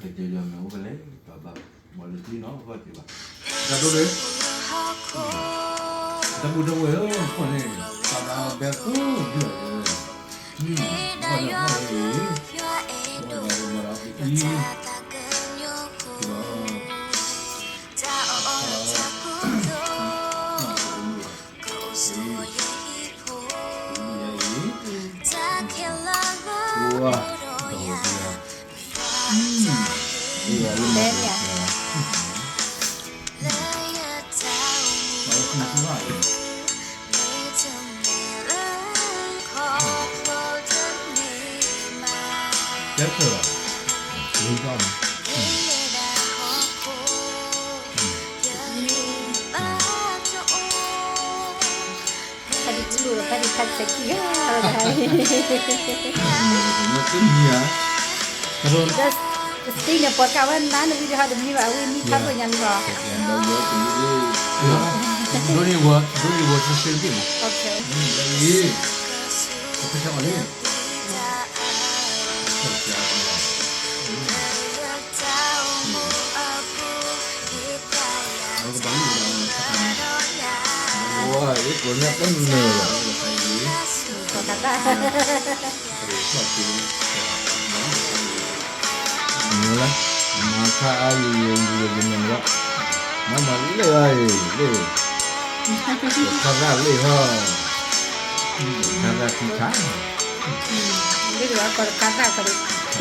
ကဲယီၤမ့ၢ်အိၣ်ဖဲလဲၣ် ပဘၣ်မၤလၢထံနီၤ ဂီၢ်က့ၤဘၣ်. တၢ်ဒိၣ်ဒိၣ်, တၢ်ဘူၣ်တၢ်ဝဲၢ်ဧၢ ခိၣ်န့ၣ် သးဒၣ်ဘဲကူဒၣ်ဧၢ, ဘၣ်ဒီးဘၣ်အံၤ, ဘၣ်ဒီးဘၣ်ဒီးအံၤ, ဒီး ဖးဒံးထူ ဖးဒံးထူ စတံန့ၣ် ပှၤကးဝဲနၤနဝံၤဒီးဟးတမံဘၣ် ဝံၤမံဖးဒိၣ်ညါန့ၣ်လီၤ. Don't you work, don't you work social media? Okay. မၤခါအါယံၤယံၤယံၤယံၤယံၤလီၤ, မၤမၤလၢအံၤလၢ ခါသၣ်လၢဟီ, ခါသၣ်ခံခါ, ခါသၣ်လၢ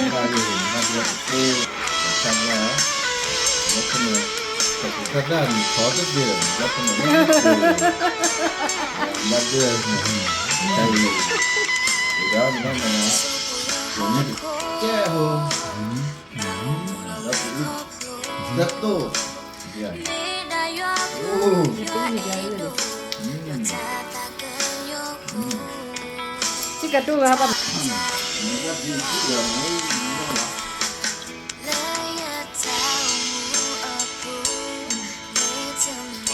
ခါသၣ် လၢခါသၣ် ဘၣ်ဒၢ, တၢ်အံၤ, ဒီးမ့ၢ်မ့ၢ်, ကဲဟိ, ဒီးပူၤ, ဒီးတိၢ်, စ့ကတိၢ်ဝဲဘၣ် တ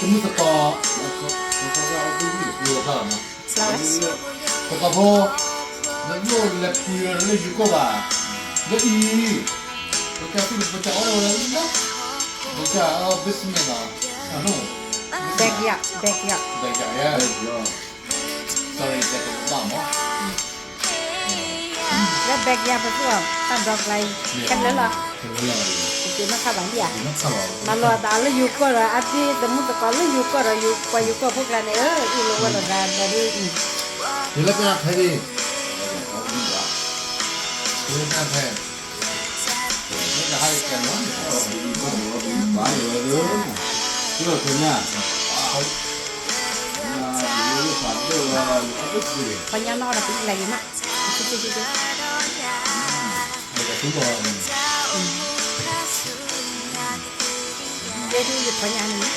မ့ၢ်သကိး, သကိးဖိ, နလိၣ်လဲၤပှ့ၤလၢယိၤကီၢ်ဘၣ်, လၢအံၤ, ပကသူၣ်ပကအိၣ်ဝဲလၢ, ပက business လီၤ, backyard, backyard, backyard, sorry, တကဘၣ်မး လၢ backyard ပသူၣ်အီၤ တၢ်ဒီကျါအံၤ ခဲလၢာ်လီၤ, ပက့ၤနီၣ်ခါဘၣ်လံဧါ, မၤလီၤအသးလၢယိၤကီၢ်ဒီး အသ့သမုၣ်သကိးလၢယိၤကီၢ်ဒီး ပှၤယိၤကီၢ်ဖိကျါန့ၣ် အ့ၣ်လိာ်ဝဲလိာ်သးဒီးဒ်အံၤ, ယလၢပျၢ်ထဲန့ၣ်, ယလၢပျၢ်ထဲ ဖီညါနီၣ်ဒီး ပလၢ်ဂ့ၤမး, ယဲဒၣ်ယဖီညါန့ၣ်,